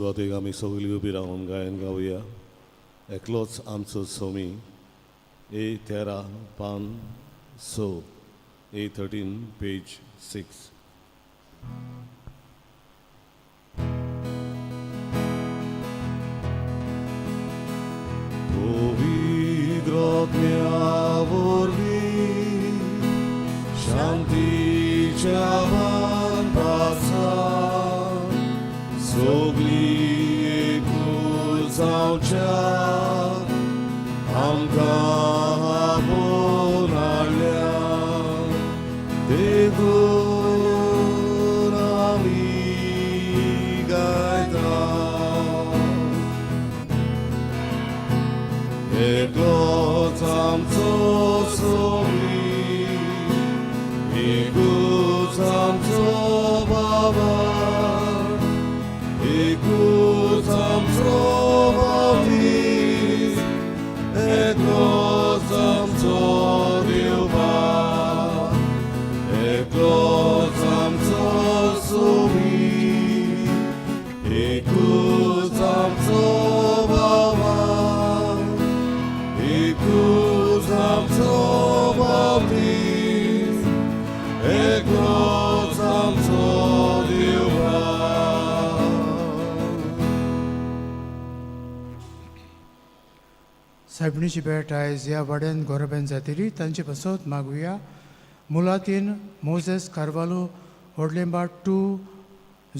सुरवातेक आमी सगळीं उबी रावन गायन गावया एकलोच आमचो सोमी ए 13 पान 6 ए 13 पेज 6. पवित्र आत्म्या वरवीं शांतीच्या बांदपाचा सगळीं एकूच जावच्या आमकां आपोवन हाडल्या देखून आमी गायता एकलोच आमचो सोमी एकूच आमचो बाबा एकूच आमचो बाप्तीस्त एकलोच आमचो देवबाप एकलोच आमचो सोमी एकूच आमचो बाबा एकूच आमचो बाप्तीस्त एकलोच आमचो देवबाप. सायबिणीची भेट आयज ह्या वाड्यान गोरबेन जातली तांचे पासत मागुया. मुलातीन मोजेस कार्वालो होडलेंबा 2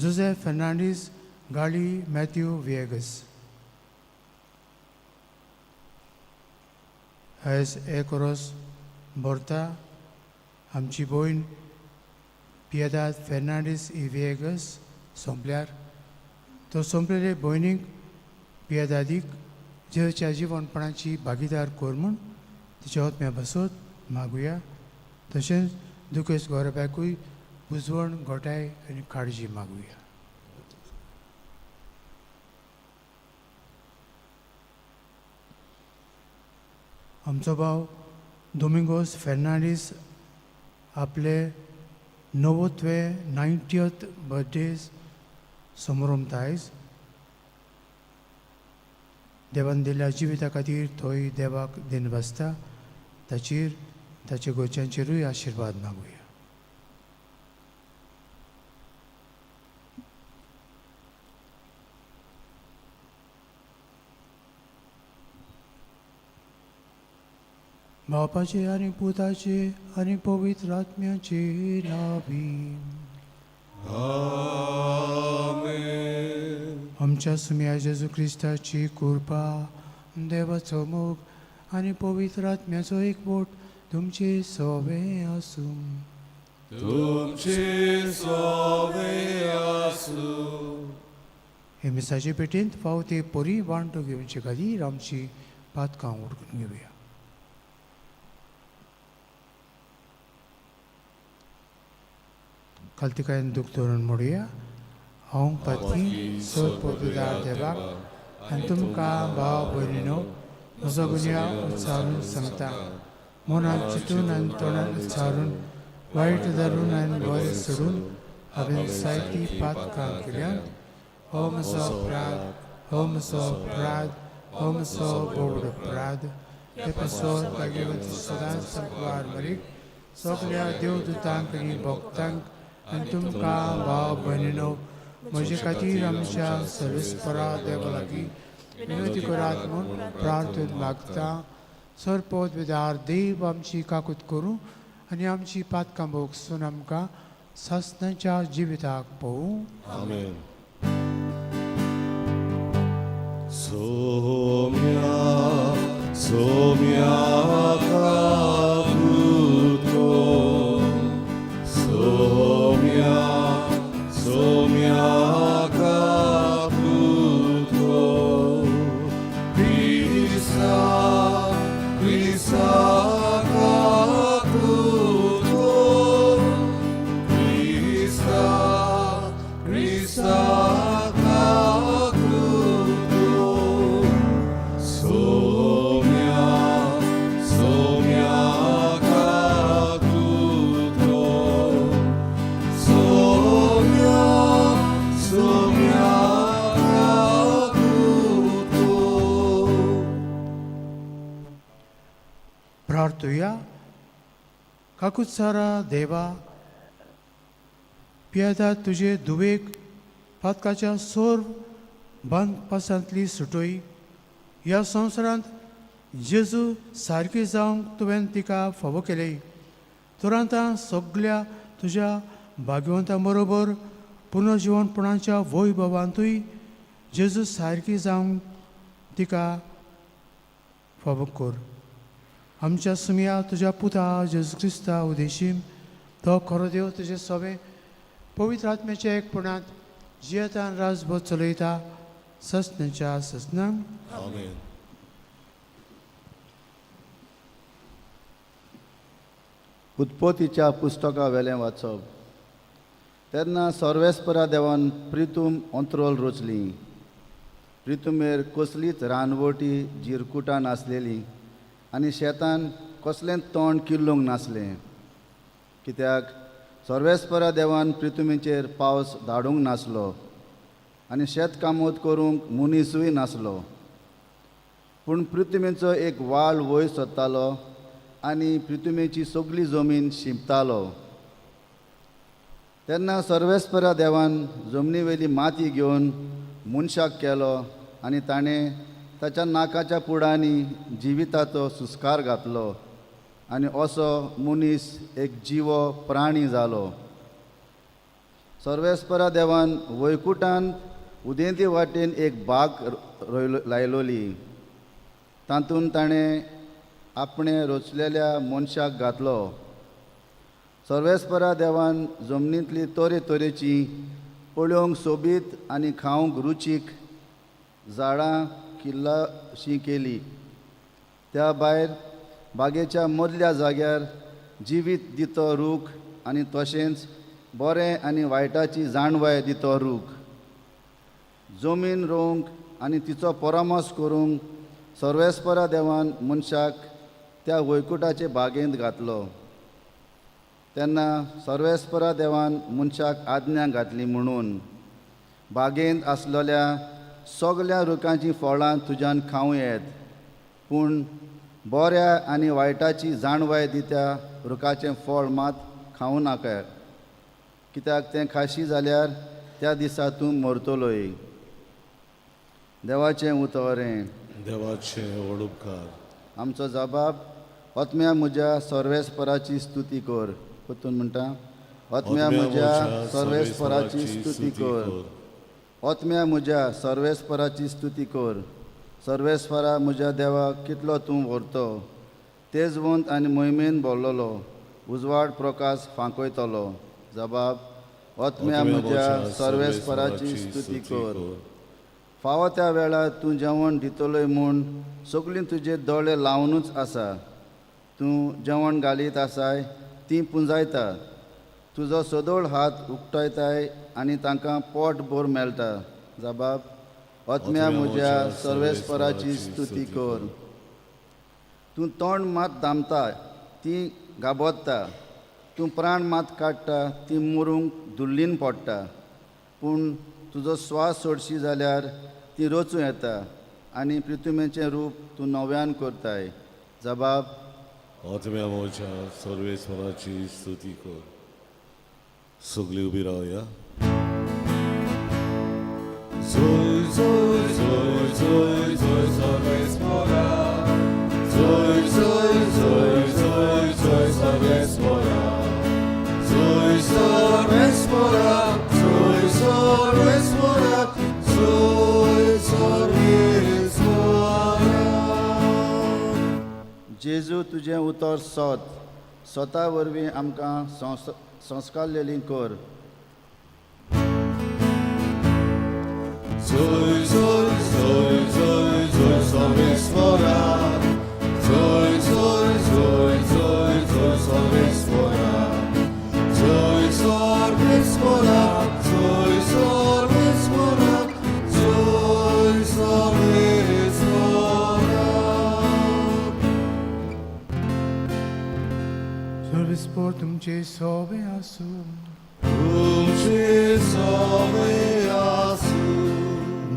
जोसेफ फेर्नांडीस गाळी मॅथ्यू विएगस. आयज एक रोस भरता आमची भयण पियेदाद फेर्नांडीस ई विएगस सोंपल्यार तो सोंपलेले भयणीक पियेदादीक जेच्या जिवनपणाची भागीदार कर म्हूण तिच्या आत्म्या बसत मागुया. तशेंच दुखेस्त गोरब्याकूय बुजवण गोठाय आनी काळजी मागुया. आमचो भाव दोमिंगोस फेर्नांडीस आपले 90वे 90th birthday समारंभ आयज देवान दिल्ल्या जिविता खातीर थंय देवाक दिनवासता ताचेर ताच्या घरच्यांचेरूय आशिर्वाद मागुया. बापाचे आनी पुताचे आनी पवित्र आत्म्याचे नांवी. आमेन. आमच्या सुम्या जेजू क्रिस्ताची कृपा देवाचो मोग आनी पवित्र आत्म्याचो एकवट तुमचे सोवे आसूं. तुमचे सोवे आसूं. हे मिसाचे पेटींत फावो ते परी वांटो घेवचे खातीर आमची पातकां उडकून घेवया. खालतिकायन दूख धरून म्हणुया. हांव पाती सोद देवाक आनी तुमकां भाव भयणीनो म्हजो गुन्यांव उच्चारून सांगता. मनांत चिंतून आनी तोंडान उच्चारून वायट धरून आनी बरें सोडून हांवें जायतीं पातकां केल्यांत. हो म्हजो अपराध, हो म्हजो अपराध, हो म्हजो बोड अपराध. ते पासत भाग्यवंत सदांच सांकवार मरीक सगल्या देवदूतांक आनी भक्तांक आनी तुमकां भाव भयणीनो म्हजे खातीर आमच्या सर्वेस्परा देवा लागीं विनवती करात म्हूण प्रार्थन मागता. सरपोत विदार देव आमची काकूत करूं आनी आमची पातकां भोगसून आमकां सासणाच्या जिविताक पळोवं. आमेन. सोम्या सोम्या काकुतो सोम्या सोम्या काकुतो क्रिस्ता क्रिस्ता काकुतो क्रिस्ता क्रिस्ता. भावार्थुया काकुत्सारा देवा पियादा तुजे धुवेक पातकाच्या सोर बांदपासांतली सुटोय ह्या संवसारांत जेजू सारकी जावंक तुवें तिका फावो केली तर आतां सगल्या तुज्या भाग्यवंता बरोबर पुनर्जिवनपणाच्या वैभवांतूय जेजू सारकी जावंक तिका फावो कर. आमच्या सुमया तुज्या पुता जेजू क्रिस्ता उदेशीम तो खरो देव तुजे सोबे पवित्र आत्म्याच्या एकपणांत जियेतान राजभर चलयता ससनाच्या ससनांक. आमेन. उत्पत्तीच्या पुस्तका वेलें वाचप. तेन्ना सर्वेस्परा देवान प्रितूम अंत्रोल रचली. प्रितुमेर कसलीच रानवटी जिरकुटां नासलेली आनी शेतान कसलेंच तोंड किल्लूंक नासलें, कित्याक सर्वेस्परा देवान प्रितुमेचेर पावस धाडूंक नासलो आनी शेतकामत करूंक मनीसूय नासलो. पूण पृथ्वीचो एक वाल वयर सोदतालो आनी पृथ्वीची सगली जमीन शिंपतालो. तेन्ना सर्वेस्परा देवान जमनी वयली माती घेवन मनशाक केलो आनी ताणें ताच्या नाकाच्या पुडांनी जिविताचो सुस्कार घातलो आनी असो मनीस एक जिवो प्राणी जालो. सर्वेस्परा देवान वैकुटान उदेंती वाटेन एक बाग लायलोली. तातूंत ताणें आपणें रचलेल्या मनशाक घातलो. सर्वेस्परा देवान जमनींतली तरेतरेची पळोवंक सोबीत आनी खावंक रुचीक झाडां किल्लाशी केली. त्या भायर बागेच्या मदल्या जाग्यार जिवीत दितो रूख आनी तशेंच बरें आनी वायटाची जाणवाय दितो रूख. जमीन रोवंक आनी तिचो परामर्श करूंक सर्वेस्परा देवान मनशाक त्या वैकुटाचे बागेंत घातलो. तेन्ना सर्वेस्परा देवान मनशाक आज्ञा घातली म्हणून बागेंत आसलेल्या सगल्या रुखांचीं फळां तुज्यान खावं येत, पूण बऱ्या आनी वायटाची जाणवाय दित्या रुखाचें फळ मात खावं नाका, कित्याक तें खाशी जाल्यार त्या दिसा तूं मरतलोय. देवाचें उतर हें. देवाचे व्हड उपकार. आमचो जबाब आत्म्या म्हज्या सर्वेस्पराची स्तुती कर. परतून म्हणटा, आत्म्या म्हज्या सर्वेस्पराची स्तुती कर. आत्म्या म्हज्या सर्वेस्पराची स्तुती कर. सर्वेस्परा म्हज्या देवा कितलो तूं व्हरतो, तेजवंत आनी मोहिमेन भरलेलो उजवाड प्रकाश फांकयतलो. जबाब आत्म्या म्हज्या सर्वेस्पराची स्तुती कर. फावो त्या वेळार तूं जेवण दितलोय म्हूण सगळीं तुजे दोळे लावनूच आसा. तूं जेवण घालीत आसाय तीं पुंजायता. तुजो सदोळ हात उकतायताय आनी तांकां पोट भर मेळटा. जबाब आत्म्या म्हज्या सर्वेस्पराची स्तुती कर. तूं तोंड मात दामता ती गाबोत्ता. तूं प्राण मात काडटा ती मरूंक दुर्लीन पडटा. पूण तुजो स्वास सोडशी जाल्यार ती रचूं येता आनी पृथ्वीचें रूप तूं नव्यान करताय. जबाब आत्म्या म्हज्या सर्वेस्पराची स्तुती कर. सगळी उबी रावया. जोय जोय जोय जोय जोय सर्वेस्परा. जोय जोय जोय जोय जोय सर्वेस्परा. जोय सर्वेस्परा. जोय सर्वेस्परा. जोय सर्वेस्परा. जेजू तुजें उतर सत स्वता वरवीं आमकां संस्कारलेली कर. जोय जोय जोय जोय जोय सर्वेस्परा. जोय जोय जोय जोय जोय सर्वेस्परा. जोय सर्वेस्परा. जोय सर्वेस्परा. जोय सर्वेस्परा. सर्वेस्पर तुमचे सोबे आसूं. तुमचे सोबे आसूं.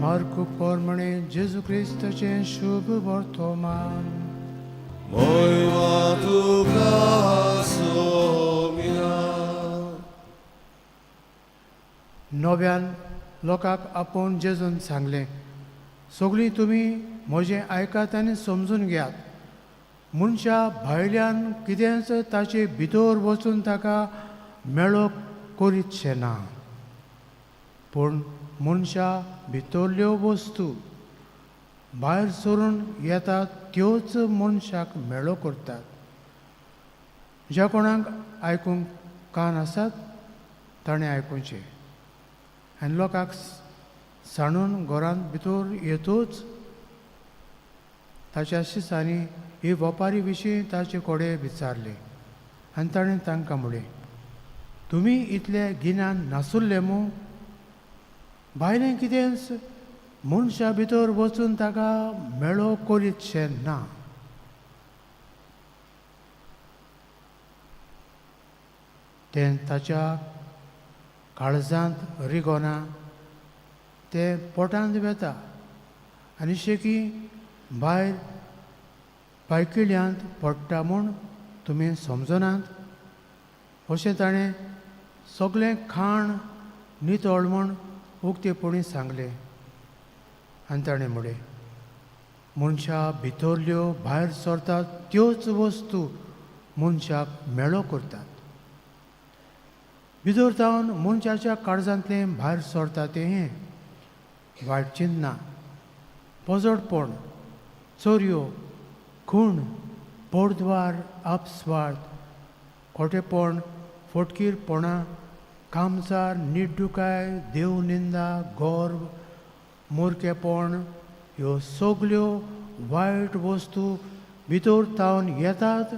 मार्कू प्रमाणे जेजू क्रिस्ताचें शुभ वर्तमान. मोयमा तुका सोम्या. नव्यान लोकांक आपोवन जेजून सांगलें, सगळीं तुमी म्हजें आयकात आनी समजून घेयात. मनशा भायल्यान कितेंच ताचे भितर वचून ताका मेळो करीतशें ना, पूण मनशा भितरल्यो वस्तू भायर सरून येतात त्योच मनशाक मेळो करतात. ज्या कोणाक आयकूंक कान आसात ताणें आयकुचें. आनी लोकांक सांडून घरांत भितर येतूच ताच्या शिसांनी ही वपारी विशीं ताचे कडेन विचारलें आनी ताणें तांकां म्हणलें, तुमी इतलें गिन्यान नासुल्लें मू? भायलें कितेंच मनशा भितर वचून ताका मेळो करीतशें ना. तें ताच्या काळजांत रिगोना, तें पोटांत वेता आनी शेकी भायर पायकिल्यांत पडटा म्हूण तुमी समजनात. अशें ताणें सगळें खाण नितळ म्हूण उक्तेपणी सांगलें. आनी ताणें म्हणलें, मनशा भितरल्यो भायर सरतात त्योच वस्तू मनशाक मेळो करतात. भितर जावन मनशाच्या काळजांतलें भायर सरता तें हें वायट चिंतना, पोजडपण, चोरयो, खूण, पोरद्वार, आपस्वार्थ, खोटेपण, फोटकीरपणां, कामसार, निड्डुकाय, देवनिंदा, गर्व, मुरकेपण, ह्यो सगल्यो वायट वस्तू भितर तावन येतात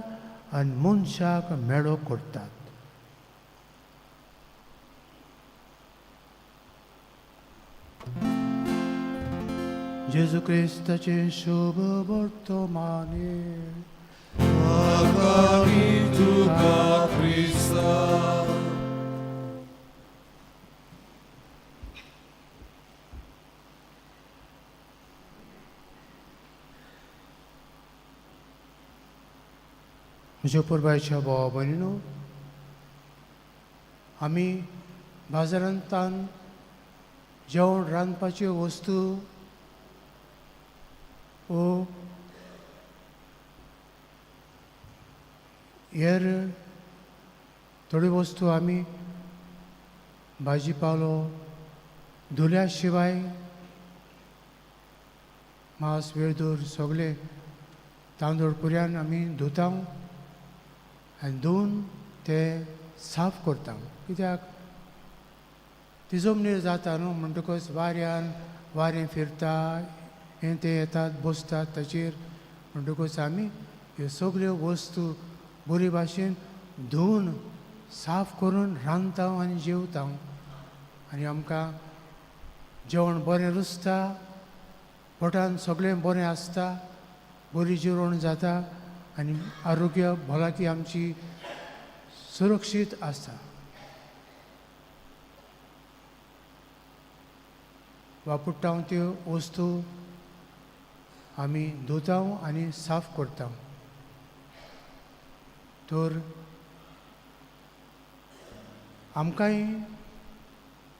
आनी मनशाक मेळो करतात. जेजू क्रिस्ताचें शुभ वर्तमाने. आगामी तुका क्रिस्ता. म्हज्या पुरबायच्या भावा भयणीनो, आमी बाजारांतल्यान जेवण रांदपाच्यो वस्तू ओ हेर थोड्यो वस्तू आमी भाजी पालो धुल्या शिवाय मांस वेळदूर सगळे तांदूळ पुऱ्यान आमी धुता आनी धुवन ते साफ करता. कित्याक ती जमनीर जाता न्हू, म्हणटकच वाऱ्यान वारें फिरता, हें तें येतात बसतात ताचेर. म्हणटकच आमी ह्यो सगल्यो वस्तू बरी भाशेन धुवन साफ करून रांदता आनी जेवता आनी आमकां जेवण बरें रुचता, पोटान सगळें बरें आसता, बरी जिरवण जाता आनी आरोग्य भलायकी आमची सुरक्षीत आसता. वापरता त्यो वस्तू आमी धुता आनी साफ करता. तर आमकांय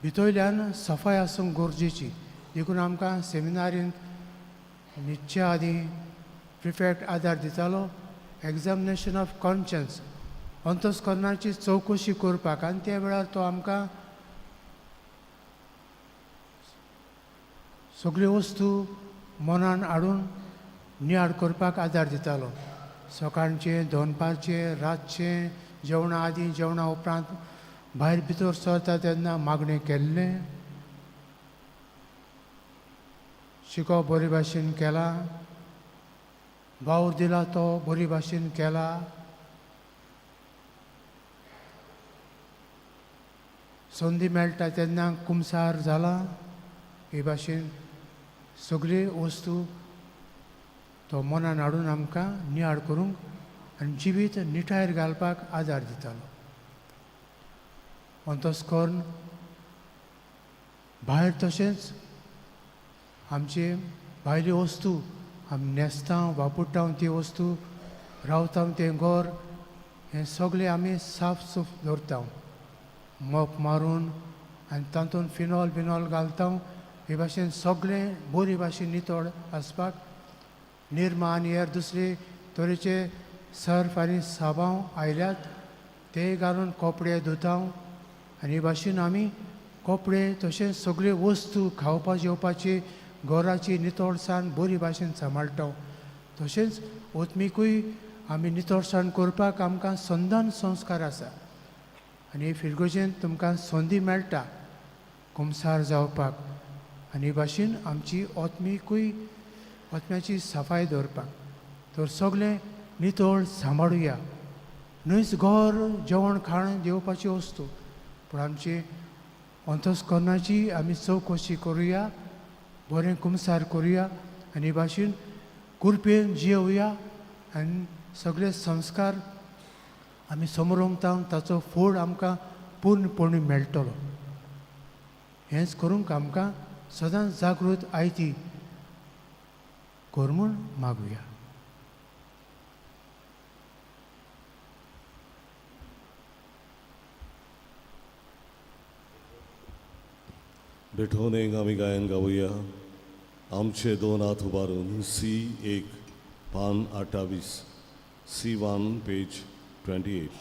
भितरल्यान सफाय आसूंक गरजेची. देखून आमकां सेमिनारींत न्हिदच्या आदीं प्रिफेक्ट आदार दितालो एग्जामिनेशन ऑफ कॉन्शन्स, अंतस्करणाची चवकशी करपाक. आनी त्या वेळार तो आमकां सगल्यो वस्तू मनान हाडून नियाळ करपाक आदार दितालो. सकाळचें, दनपारचें, रातचें, जेवणा आदीं, जेवणा उपरांत, भायर भितर सरता तेन्ना मागणें केल्लें, शिकोवप बरे भाशेन केलां, वावर दिला तो बरे भाशेन केला, संदी मेळटा तेन्ना कुमसार जाला. हे भाशेन सगळी वस्तू तो मनान हाडून आमकां नियाळ करूंक आनी जिवीत निठायेर घालपाक आदार दितालो. अंतस्कर्ण भायर तशेंच आमचे भायल्यो वस्तू आमी न्हेसता वापरता ती वस्तू रावता तें घर हें सगळें आमी साफ सूफ दवरता, मोप मारून आनी तातूंत फिनॉल बिनॉल घालता. हे भाशेन सगळें बरी भाशेन नितळ आसपाक निरमा आनी हेर दुसरे तरेचे सर्फ आनी साबांव आयल्यात ते घालून कपडे धुता. आनी हे भाशेन आमी कपडे तशेंच सगळे वस्तू खावपा जेवपाची घराची नितळसाण बरी भाशेन सांबाळटा. तशेंच ओतमिकूय आमी नितळसाण करपाक आमकां संदान संस्कार आसा आनी फिरगोजेन तुमकां संदी मेळटा कुमसार जावपाक आनी हे भाशेन आमची ओतमिकूय ओतम्याची सफाय दवरपाक. तर सगळें नितळ सांबाळुया, न्हयच घर जेवण खाण जेवपाची वस्तू, पूण आमची अंतस्करणाची आमी चवकशी करुया, बरें कुमसार करुया आनी हे भाशेन कुरपेन जियोवया आनी सगळे संस्कार आमी समरोंक ताचो फूड आमकां पूर्णपणी मेळटलो. हेंच करूंक आमकां सदांच जागृत आयती कर म्हूण मागुया. भेटोवणेक आमी गायन गावया. आमचे दोन हात उबारून सी 1 पान 28, C1 page 28.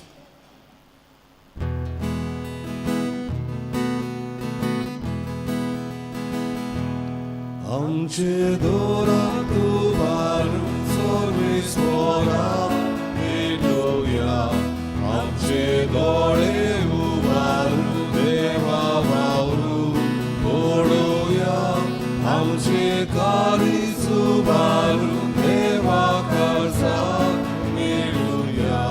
आमचे दोन हात उबारून सर्वेस्पराक भेटोवया, आमचे दोळे उबारून देवा वावरून पळोवया, आमचे काळीज उबारून देवा काळजाक मेळुया,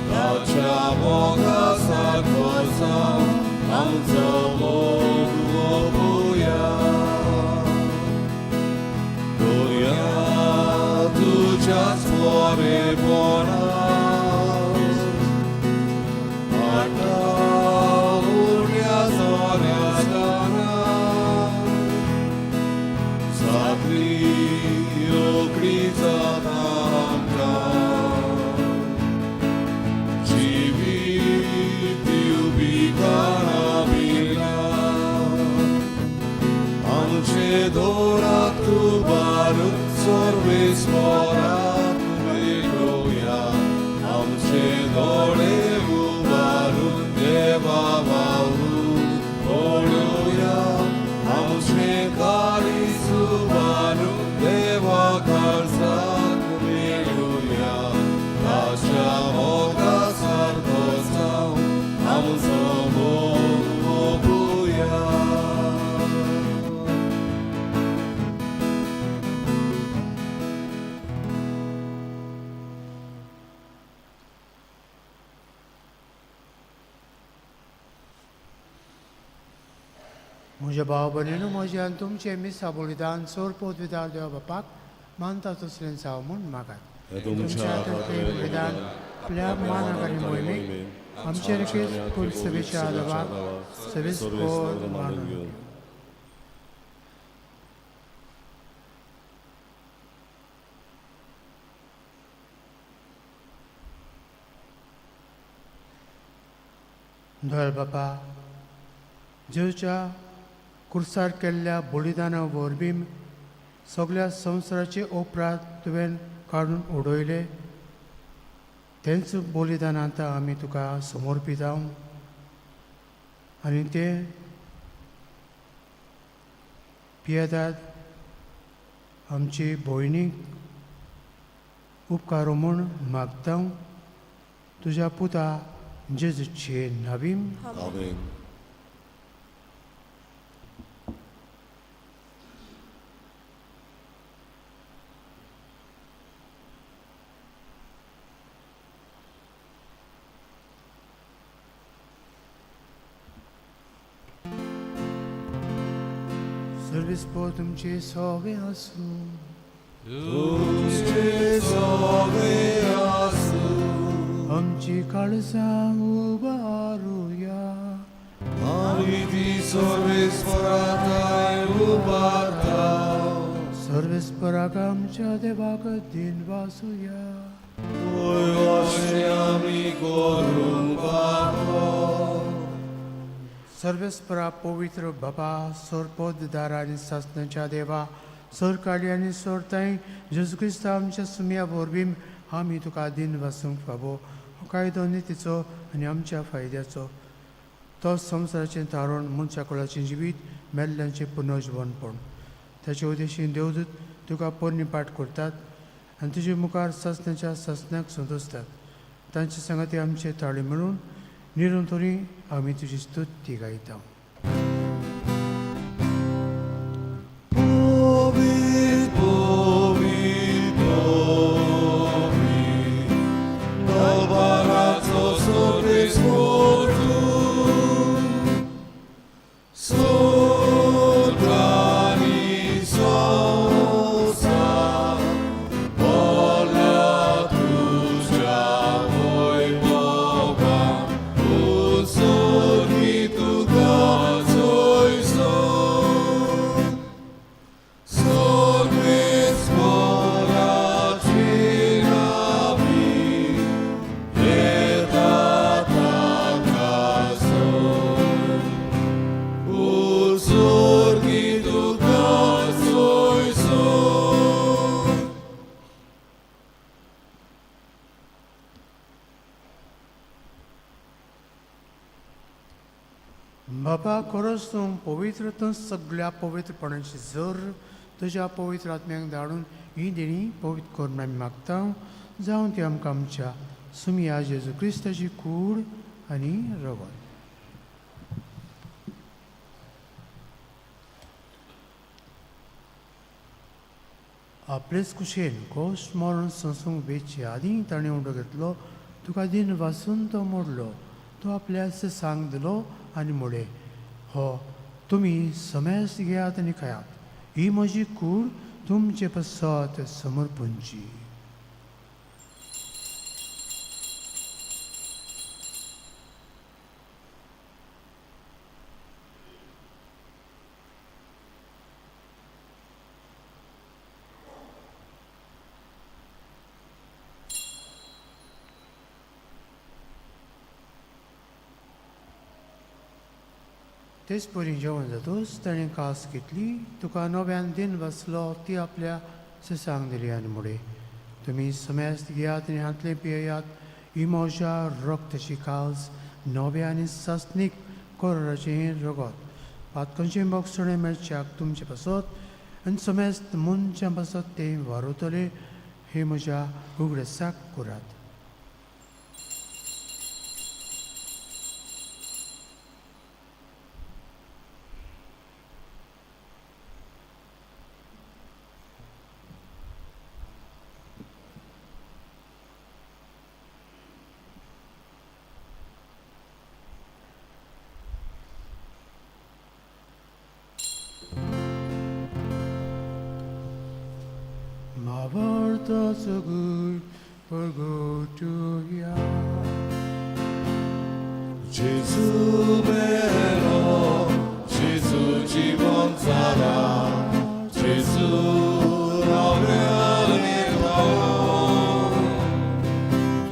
ताच्या मोगा सारको जावन आमचो मोग ओंपुया. दर्या तुज्याच बरेपणान आतां उरल्या सोऱ्या दारान, जातली रोखडी जाता आमकां, जिवीत दिवपी काळा. आमचे दोरात उबारून सर्वेस्पराक भेटोवया, आमचे दोळे उबारून देवा वावरून पळोवया, आमचे काळीज उबारून देवा काळजाक मेळुया, ताच्या मोगा सारको जावन आमचो मोग ओंपुया. म्हज्या भाव भयणीनू, म्हजें आनी तुमचें मिसा बलिदान सोरपोत विदार देवा बापाक मानता तसलें जावं म्हूण मागात. तुमच्या हातांतलें बलिदान आपल्या मानाक आनी मोहिमेक आमचे रिकेच कुल सभेच्या देवाक सविस्तर मानून घेवं. दयाळ बापा, जेजूच्या कुर्सार केल्ल्या बलिदाना वरवीं सगळ्या संवसाराचे अपराध तुवें काडून उडयले, तेंच बलिदान आतां आमी तुका समर्पिता आनी तें पियेतात आमची भयणीक उपकारो म्हूण मागता, तुज्या पुता जेजूचे नावीम. आमेन. सर्वीस पो तुमचे सगळे आसूं. तुमचे सगळे आसूं. आमची काळजां उबारुया. आमी ती सर्वेस्पराक उबारता. सर्वेस्पराक आमच्या देवाक दिन वासुया. सर्वेस्परा पवित्र बाबा सोरपोतदार आनी सासणाच्या देवा सोरकाली आनी सोरताय जेजू क्रिस्तांव आमच्या सुमया वरवीं आमी तुका दिन वासूंक फावो हो कायदो नितीचो आनी आमच्या फायद्याचो तो संवसाराचें तारण मनशा कुळाचें जिवीत मेल्ल्यांचें पुनर्जिवनपण ताचे उद्देशीन देवदूत तुका पोरणी पाठ करतात आनी तुजे मुखार सासणाच्या सासणाक संतोसतात तांचे सांगाती आमचे ताळी मेळून निरंतरी आमी तुजी स्तुती गायता. बाबा खरोच तूं पवित्र तूं सगळ्या पवित्रपणाची जर तुज्या पवित्र आत्म्याक धाडून ही देणी पवित्र करून आमी मागता जावन ती आमकां आमच्या सुमया जेजू क्रिस्ताची कूड आनी रगत. आपलेच कुशेन कोश मरण संसूंक वेचे आदीं ताणें उंडो घेतलो तुका दिन वासून तो मोडलो तो आपल्या सांग दिलो आनी म्हणलें हो तुमी समेस्त घेयात आनी खायात ही म्हजी कूड तुमचे पसात समर्पणची. तेच परी जेवण जातूच ताणें कास घेतली तुका नव्यान दिन बसलो ती आपल्या सांग दिली आनी म्हणलें तुमी समेस्त घेयात आनी हांतलें पियेयात ही म्हज्या रक्ताची कास नव्या आनी सासणीक कोराचें रगत पातकांचें बोगसणें मेळच्याक तुमचे पासत आनी समेस्त मनशां पासत तें वारवतले हे म्हज्या उगडसाक करात. So good for go to ya. Gesù vero, Gesù Jeevan Sara, Gesù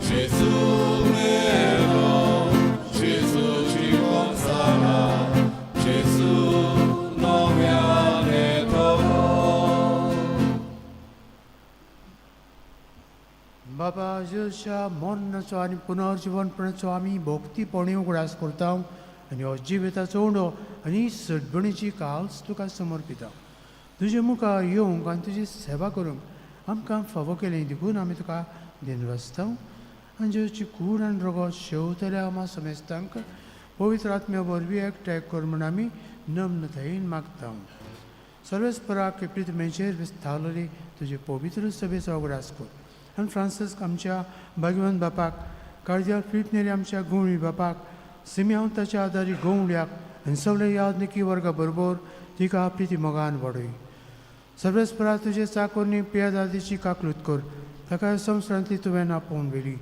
Gesù vero, Gesù Jeevan Sara, Gesù नव्याने बाबा जेजूच्या मरणाचो आनी पुनर्जिवनपणाचो आमी भक्तीपणी उगडास करता आनी हो जिविताचो उंडो आनी सडबणीची काल्स तुका समर्पिता. तुजे मुखार येवंक आनी तुजी सेवा करूंक आमकां फावो केलें देखून आमी तुका दिनवासता आनी जेजूची कूड आनी रगत शेवतल्या आमा समेस्तांक पवित्र आत्म्या वरवीं एकठांय कर म्हूण आमी नम्रतायेन मागता. सर्वेस्पराक प्रितमेचेर विस्तावलेली तुजे पवित्र सभेचो उगडास कर आनी फ्रांसिस्क आमच्या भाग्यवंत बापाक कार्दिनाल फिलीप नेरी आमच्या गवळी बापाक सिमियांव ताच्या आदारी गवळ्याक आनी सगळे यादनिकी वर्गा बरोबर तिका आपली ती मोगान वाडय. सर्वेस्परा तुजे चाकोरनी पियादादीची काकलूत कर ताका संवसारांतली तुवें आपोवन व्हेली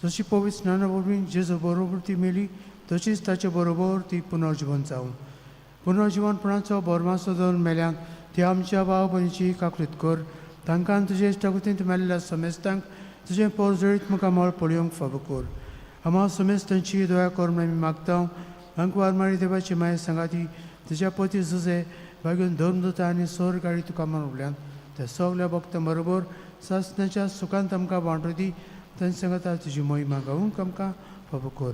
जशी पवित्र स्नाना वरवीं जेजू बरोबर ती मेली तशीच ताचे बरोबर ती पुनर्जिवन जावं. पुनर्जिवनपणाचो बोरमासो धरून मेल्यांक ती आमच्या भाव भयणीची काकलूत कर तांकां तुजे इश्टागतींत मेल्ल्या समेस्तांक तुजें पोरजळीत मुखामळ पळोवंक फावो कर. आम्हा समेस्तांची दया कर म्हूण आमी मागता. अंकवार मारी देवाची माया सांगाती तुज्या पती जुजे बागेवन धर्मदूता आनी सोर गाडी तुका म्हणल्यान त्या सगल्या भक्तां बरोबर सासणाच्या सुखांत आमकां वांटो दी. तांचे सांगाता तुजी महिमा गावूंक आमकां फावो कर.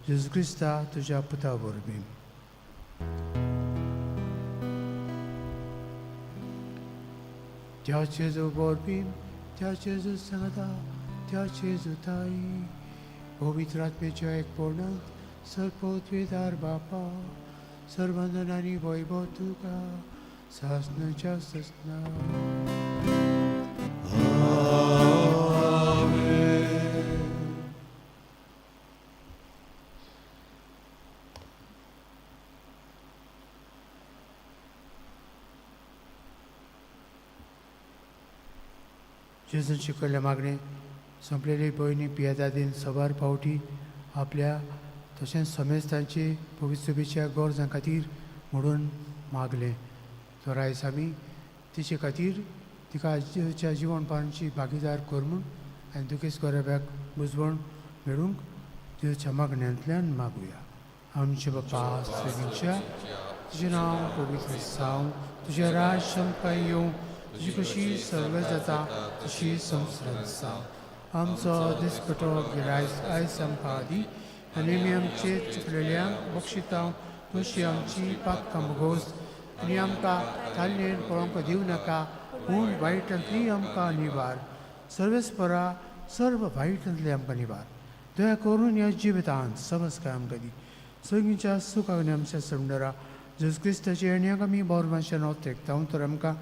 जेजू क्रिस्ता तुज्या पुता वरवीं. त्या जेजू वरवीं, त्या जेजू सांगाता, त्या जेजू ताई पवित्र आत्म्याच्या एकपणांत सर्वपवित्र बापा सर्वंदन आनी वैभव तुका सासणाच्या सासणा. जेजून शिकयल्ल्या मागणें सोंपलेली भयणी पियेदादीन सबार फावटी आपल्या तशेंच समेस्तांचे पवित्र गरजां खातीर म्हणून मागलें. तर आयज आमी तिचे खातीर तिका जेजूच्या जिवनपणाची भागीदार कर म्हूण आनी दुखेस्त गोरब्याक बुजवण मेळूंक जेजूच्या मागण्यांतल्यान मागुया. आमचे बापा सर्गीच्या, तुजें नांव पवित्र जावं, तुजें राज आमकां येवं, तुजी कशी सर्व जाता तशी संवसारांत जावं. आमचो दिसपटो गिरायस आयज आमकां दी आनी आमी आमचे चुकलेल्यांक बक्षिता तशी आमची पातकां भोगोस आनी आमकां ताल्लेन पळोवंक दिवं नाका, पूण वायटांतली आमकां निवार. सर्वेस्परा सर्व वायटांतली आमकां निवार. दया करून ह्या जिवितांत समजकाय आमकां दी. सगळींच्या सुखाक आमच्या सुंदरा जेजू क्रिस्ताचे येण्याक आमी बोरमाच्या नांव तेकता. तर आमकां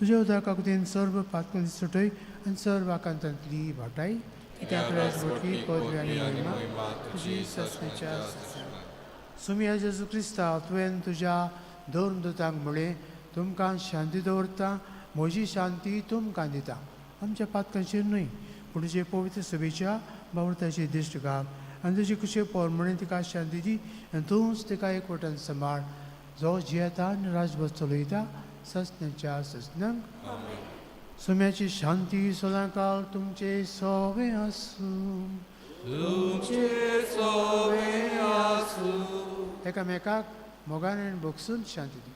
तुज्या उदका कुतीन सर्व पातकां सुटय आनी सर्व आकांतांतली वाटाय. कित्याक राजवटी पदवी आनी महिमा तुजी सासणाच्या सासणाक. सुमिया जेजू क्रिस्ता, तुवें तुज्या दोन दुतांक म्हळें, तुमकां शांती दवरता, म्हजी शांती तुमकां दिता. आमच्या पातकांचेर न्हय पूण तुजे पवित्र सभेच्या बावळताची दिश्ट घाल आनी तुजी कुशे पोर म्हणून तिका शांती दी आनी तूंच तिका एकवटान सांबाळ, जो जियेता आनी राजभर चलयता सासणाच्या सासणाक. सुम्याची शांती सदांकाळ तुमचे सोवे आसूं. तुमचे सोवे आसूं. एकामेकाक मोगान आनी भोगसून शांती दी.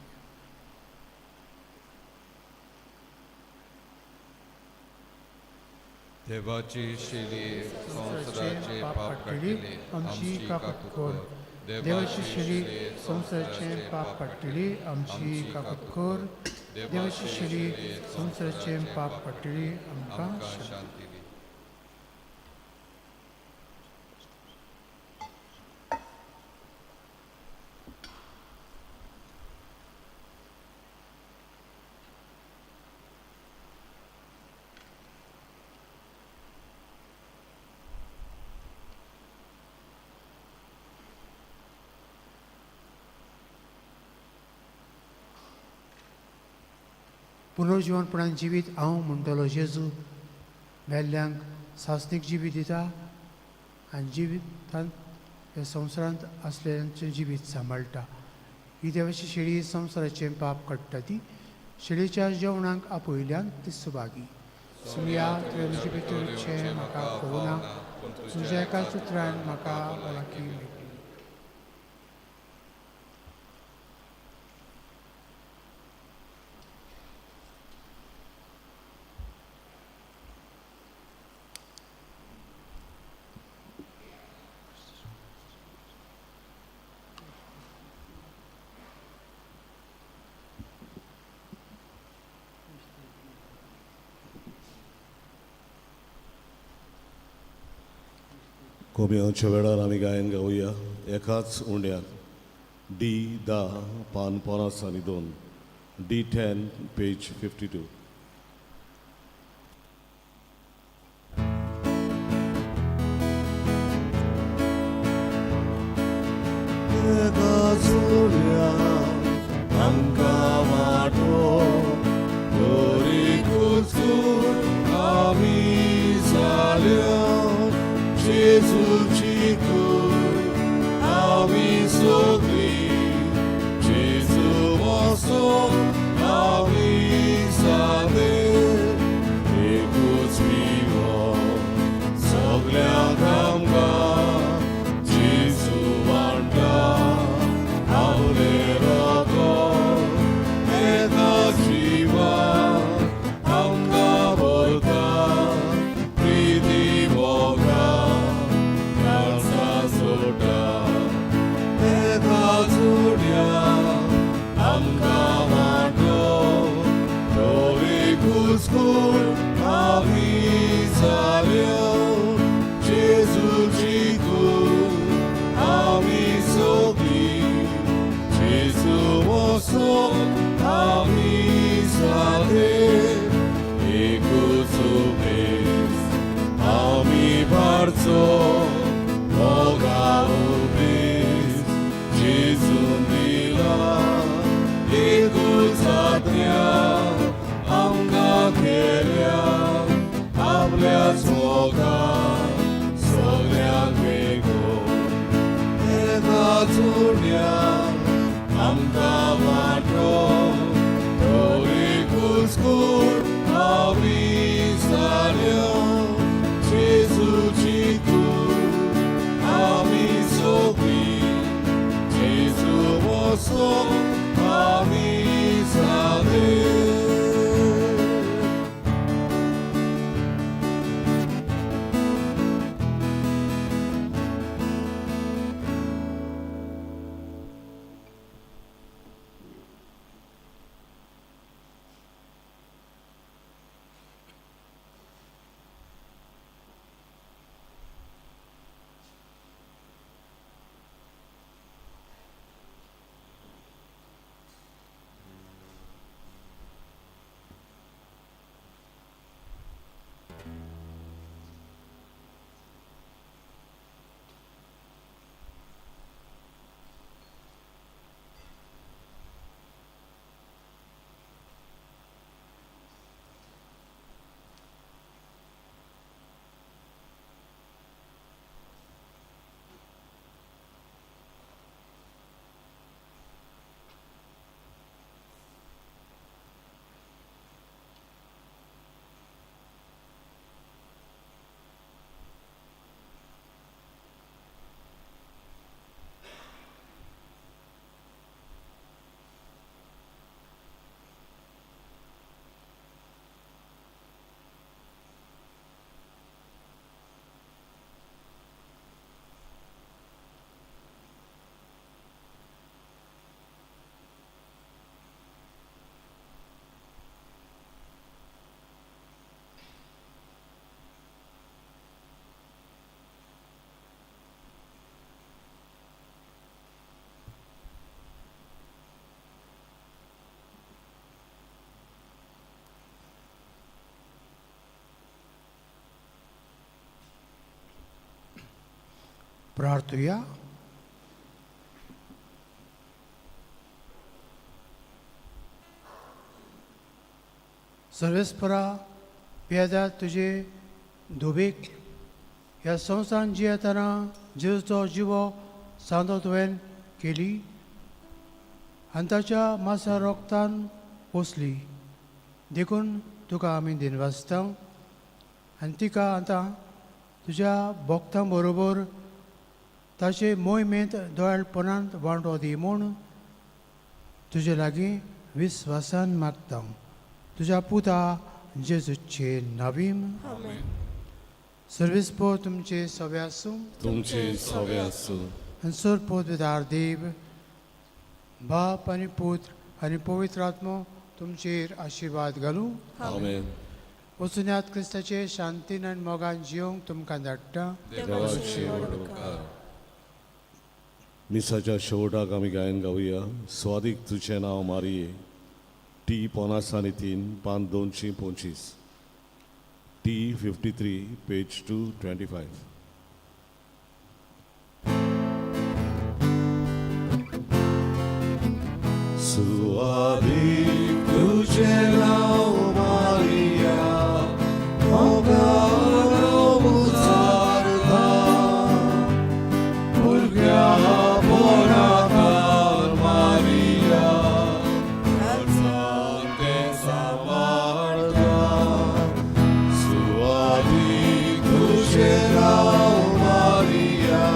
देवाची शिली संवसाराचे पाप काडटली आमची काकूत कर. देवाची शिली संवसाराचे पाप काडटली आमची काकूत कर. देवाची शिली संवसाराचे पाप काडटली आमकां शांती. शांती दी. पुनर्जिवनपणान जिवीत हांव म्हणटलो जेजू मेल्ल्यांक सासणीक जिवीत दिता आनी जिवितांत ह्या संवसारांत आसलेल्यांचें जिवीत सांबाळटा. ही देवाची शेळी संवसाराचें पाप काडटा. ती शेळीच्या जेवणाक आपयल्यान ती सुभागी. सुमया तुवें म्हजे भितर येवचें म्हाका पळोवना, तुज्या एका सुत्रान म्हाका भलायकी मेळटली. कोमियांच्या वेळार आमी गायन गावया एकाच उंड्यात. डी 10 पान 50 आनी 2, डी 10 पेज 52. एकाच उंड्यात आमकां वांटो तरीकूच आमी जाल्या जेजूची कूड आमी सगळीं, जेजू वचोन आमी जाले, एकूच पिवप एकूच कूड आमी जाल्या जेजूची कूड आमी सगळीं जेजू वचोन आमी जाले एकूच उपेस आमी भारचो मोगा उपेस जेजून दिला एकूच आज्ञा आमकां केल्या आपल्याच मोगान सगळ्यांक वेगोवन एकाच उण्या आमकां वांटो तो एकूच कूड आमी जाल्या जेजूची कूड आमी सगळीं जेजू वचोन आमी जाले. प्रार्थुया. सर्वेस्परा पियादा तुजे धुबेक ह्या संवसारान जियेतना जेजूचो जिवो सांदो तुवें केली आनी ताच्या मासा रोगतान पोसली देखून तुका आमी दिनवासता आनी तिका आतां तुज्या भक्तां बरोबर ताचे मोहिमेंत दोळपणांत वांटो दी म्हूण तुजे लागीं विस्वासान मागता तुज्या पुता जेजूचे नावीम. सर्वेस्पर तुमचे सवे आसूं. तुमचे सवे आसूं. आनी सर पोतदार देव बाप आनी पूत आनी पवित्र आत्मो तुमचेर आशिर्वाद घालूं. आमेन. वचुन्यात क्रिस्ताचे शांतीन आनी मोगान जियोंक तुमकां धाडटा. देवाचे व्हड उपकार. मिसाच्या शेवटाक आमी गायन गावया स्वादीक तुजें नांव मारिये टी 53 पान 225 T 53 page 225. सुवादीक तुजें नांव मारिया मोगान उचारता भुरग्यापणांत मारिया तें सांबाळता सुवादीक तुजें नांव मारिया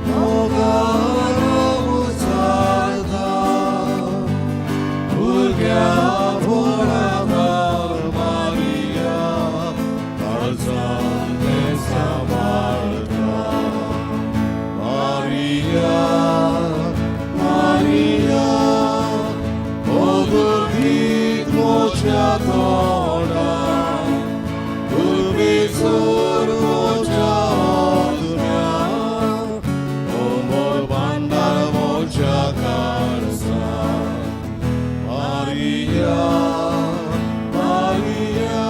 मोगान उचारता जोर म्हज्या आत्म्या, अमर भांडार म्हज्या काळजा. Maria, Maria.